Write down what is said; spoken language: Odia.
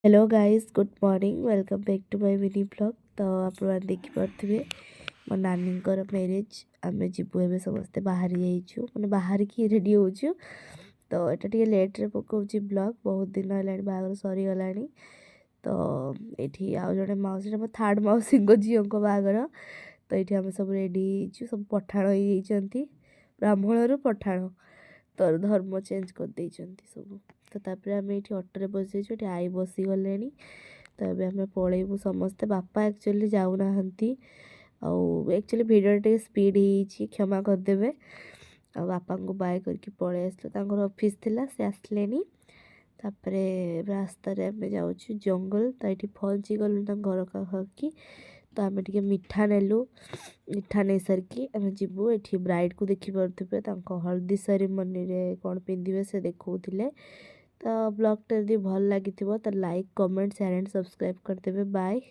Hello guys, good morning, welcome back to my mini vlog. ତ ଆପଣମାନେ ଦେଖିପାରୁଥିବେ ମୋ ନାନୀଙ୍କର ମ୍ୟାରେଜ୍। ଆମେ ଯିବୁ ଏବେ, ସମସ୍ତେ ବାହାରି ଯାଇଛୁ, ମାନେ ବାହାରିକି ରେଡ଼ି ହେଉଛୁ। ତ ଏଇଟା ଟିକେ ଲେଟ୍ରେ ପକାଉଛି ବ୍ଲଗ୍, ବହୁତ ଦିନ ହେଲାଣି, ବାହାଘର ସରିଗଲାଣି। ତ ଏଇଠି ଆଉ ଜଣେ ମାଉସୀ, ମୋ ଥାର୍ଡ଼ ମାଉସୀଙ୍କ ଝିଅଙ୍କ ବାହାଘର। ତ ଏଇଠି ଆମେ ସବୁ ରେଡ଼ି ହେଇଯାଇଛୁ, ସବୁ ପଠାଣ ହେଇଯାଇଛନ୍ତି, ବ୍ରାହ୍ମଣରୁ ପଠାଣ, ତ ଧର୍ମ ଚେଞ୍ଜ କରିଦେଇଛନ୍ତି ସବୁ। ତ ତାପରେ ଆମେ ଏଇଠି ଅଟୋରେ ବସିଯାଇଛୁ, ଏଠି ଆଈ ବସିଗଲେଣି। ତ ଏବେ ଆମେ ପଳେଇବୁ ସମସ୍ତେ। ବାପା ଆକ୍ଚୁଆଲି ଯାଉନାହାନ୍ତି। ଆଉ ଆକ୍ଚୁଆଲି ଭିଡ଼ିଓଟା ଟିକେ ସ୍ପିଡ଼ ହେଇଯାଇଛି, କ୍ଷମା କରିଦେବେ। ଆଉ ବାପାଙ୍କୁ ବାଏ କରିକି ପଳେଇ ଆସିଲୁ, ତାଙ୍କର ଅଫିସ୍ ଥିଲା, ସେ ଆସିଲେନି। ତାପରେ ରାସ୍ତାରେ ଆମେ ଯାଉଛୁ ଜଙ୍ଗଲ। ତ ଏଇଠି ପହଞ୍ଚିଗଲୁ ତାଙ୍କ ଘର ପାଖାପାଖି। ତ ଆମେ ଟିକେ ମିଠା ନେଲୁ। ମିଠା ନେଇସାରିକି ଆମେ ଯିବୁ। ଏଠି ବ୍ରାଇଡ଼କୁ ଦେଖିପାରୁଥିବେ, ତାଙ୍କ ହଳଦୀ ସେରିମନିରେ କ'ଣ ପିନ୍ଧିବେ ସେ ଦେଖାଉଥିଲେ। ତ ବ୍ଲଗ୍ଟା ଯଦି ଭଲ ଲାଗିଥିବ ତ like, comment, share and subscribe କରିଦେବେ। ବାଏ।